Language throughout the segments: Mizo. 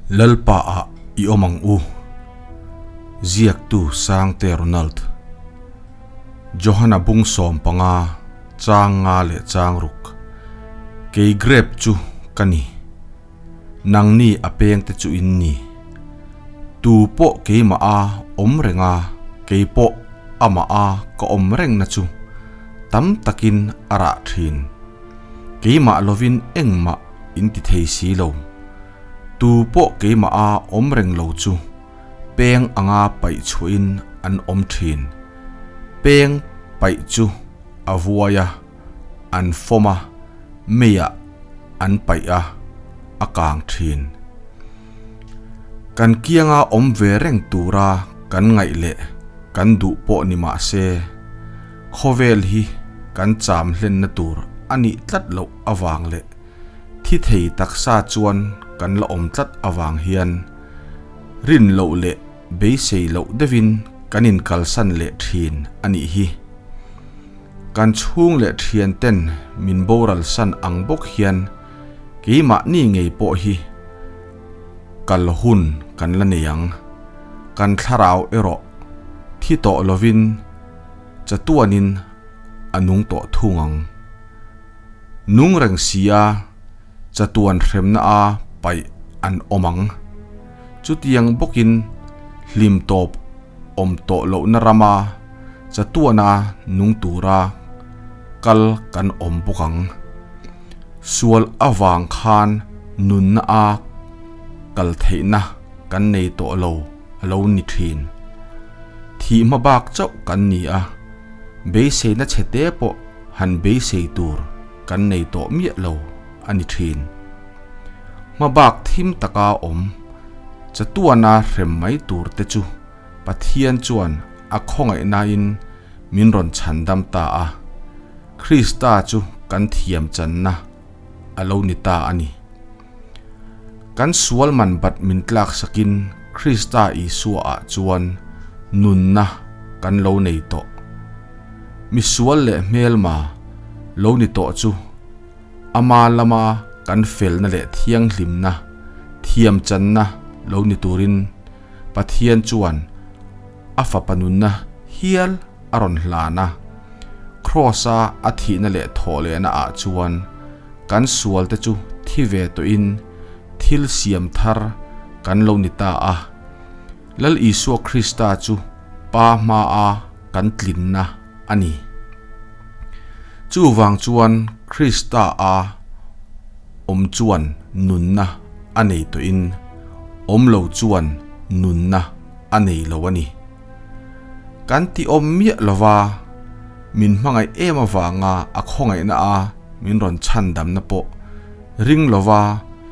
Lalpa ah i awm ang u. Ziaktu Sangte Ronald. Johana bung 15 chang nga leh chang ruk. Kei grape chu ka ni. Nangni a pengte chu in ni. Tu pawh keimah a awm reng a, kei pawh amah a ka awm rengna chu tam takin a rah thin. Keimah lovin engmah in ti thei si lo. Tu pawh keimah a awm reng lo chu peng anga paih chhuahin an awm thin. Peng paih chu a vuai a, an fawm a, meiah an paih a, a kang thin. Kan kianga awm ve reng tura kan ngaih leh kan duh pawh ni mah se, khawvel hi kan cham hlenna tur a nih tlat loh avang leh thi thei taksa chuan kan la awm tlat avang hian rin loh leh beisei loh deuhin kan inkalsan leh thin a nih hi. Kan chhung leh thian ten min boral san ang bawk hian keimahni ngei pawh hi kal hun kan la nei ang. Kan thlarau erawh thi tawh lovin chatuanin a nung tawh thung ang. Nung reng sia chatuan hremna a paih an awm ang. Chutiang bawkin hlim tawp awm tawh lohna rama chatuana nung tura kal kan awm bawk ang. Sual avang khan nunna a kal theihna kan nei tawh lo a lo ni thin. Thih hma bak chauh kan ni a, beiseina chhete pawh han beisei tur kan nei tawh miah lo a ni thin. Hma bak thim taka awm chatuana hrem mai tur te chu Pathian chuan a khawngaihnain min rawn chhandam ta a, Krista chu kan thiam channa a lo ni ta a ni. Kan sual man bat min tlak sakin Krista Isua ah chuan nunna kan lo nei tawh. Mi sual leh hmelma lo ni tawh chu ama lama kan felna leh thianghlimna, thiam channa lo ni turin Pathian chuan a fapa nunna hial a rawn hlan a. Kraws-a a thihna leh thawh lehna ah chuan kan sualte chu thi ve tawhin thil siam thar kan lo ni ta a. Lal Isua Krista chu Pa hmaa kan tlinna a ni. Chuvang chuan Krista a awm chuan nunna a nei tawhin awm lo chuan nunna a nei lo a ni. Kan ti awm miah lova, min hmangaih em avanga a khawngaihna a min rawn chhandamna pawh ring lova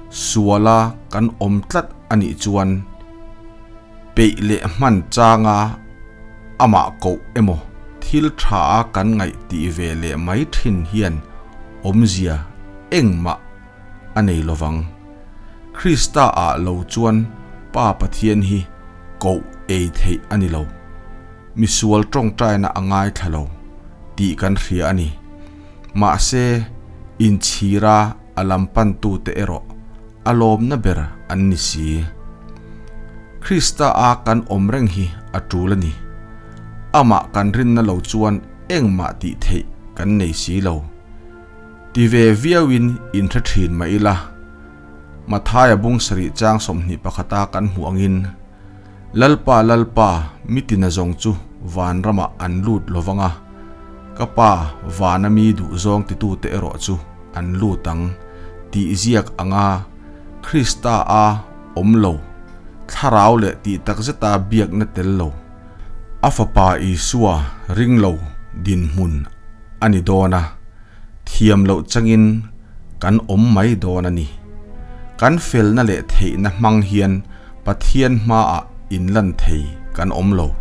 suala kan awm tlat a nih chuan peih leh hman changa amah koh emaw thil tha a kan ngaih tih ve leh mai thin hian awmzia engmah a nei lovang. Krista ah lo chuan Pa Pathian hi koh ei theih a ni lo. Misual tawngtaina a ngaithla lo tih kan hria a ni. Mahse, inchhira a lam pantute erawh a lawmna ber an ni si. Krista a kan awm reng hi a tul a ni. Amah kan rinna lo chuan engmah tih theih kan nei si lo. Ti ve viauin inhre thin mah ila, Mathaia bung sarih chang 21 a kan hmuh angin, Lalpa, Lalpa, mitina zawng chu van ramah an lut lovang a, ka Pa vana mi duh zawng titute erawh chu an lut ang, tih ziak anga Krista a awm lo, thlarau leh tih takzeta biakna tel lo, a Fapa Isua ring lo dinhmun a ni dawn a, thiam loh changin kan awm mai dawn a ni. Kan felna leh theihna hmang hian Pathian hmaah inlan thei kan awm lo.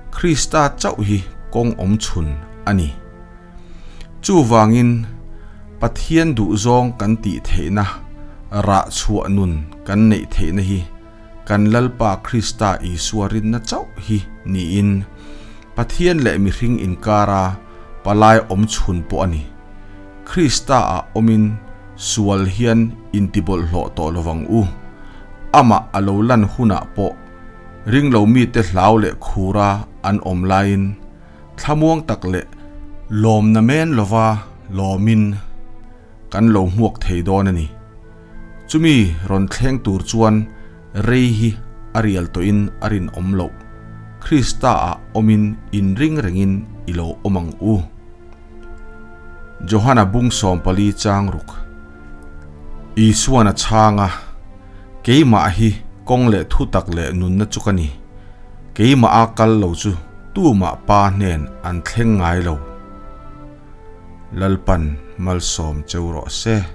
Krista chauh hi kawng awm chhun a ni. Chuvangin, Pathian duhzawng kan tih theihna, rah chhuah nun kan neih theihna hi kan Lalpa Krista Isua rinna chauh hi niin Pathian leh mihring inkara palai awm chhun pawh a ni. Krista-ah awmin sual hian intibawlhhlawh tawh lovang u. Amah a lo lan hunah pawh ringlo mite hlau leh khura an awm laiin thlamuang tak leh lawmna men lova lawmin kan lo hmuak thei dawn a ni. Chumi rawn thleng tur chuan rei hi a rial tawhin a rinawm loh. Krista-ah awmin inring rengin i lo awm ang u. Johana bung 14 chang ruk. Isuan a chhang a, Keimah hi kawng leh thu tak leh nunna chu ka ni. Keimah a kal lo chu tumah Pa hnen an thleng ngai lo. Lalpan malsawm cheu rawh se.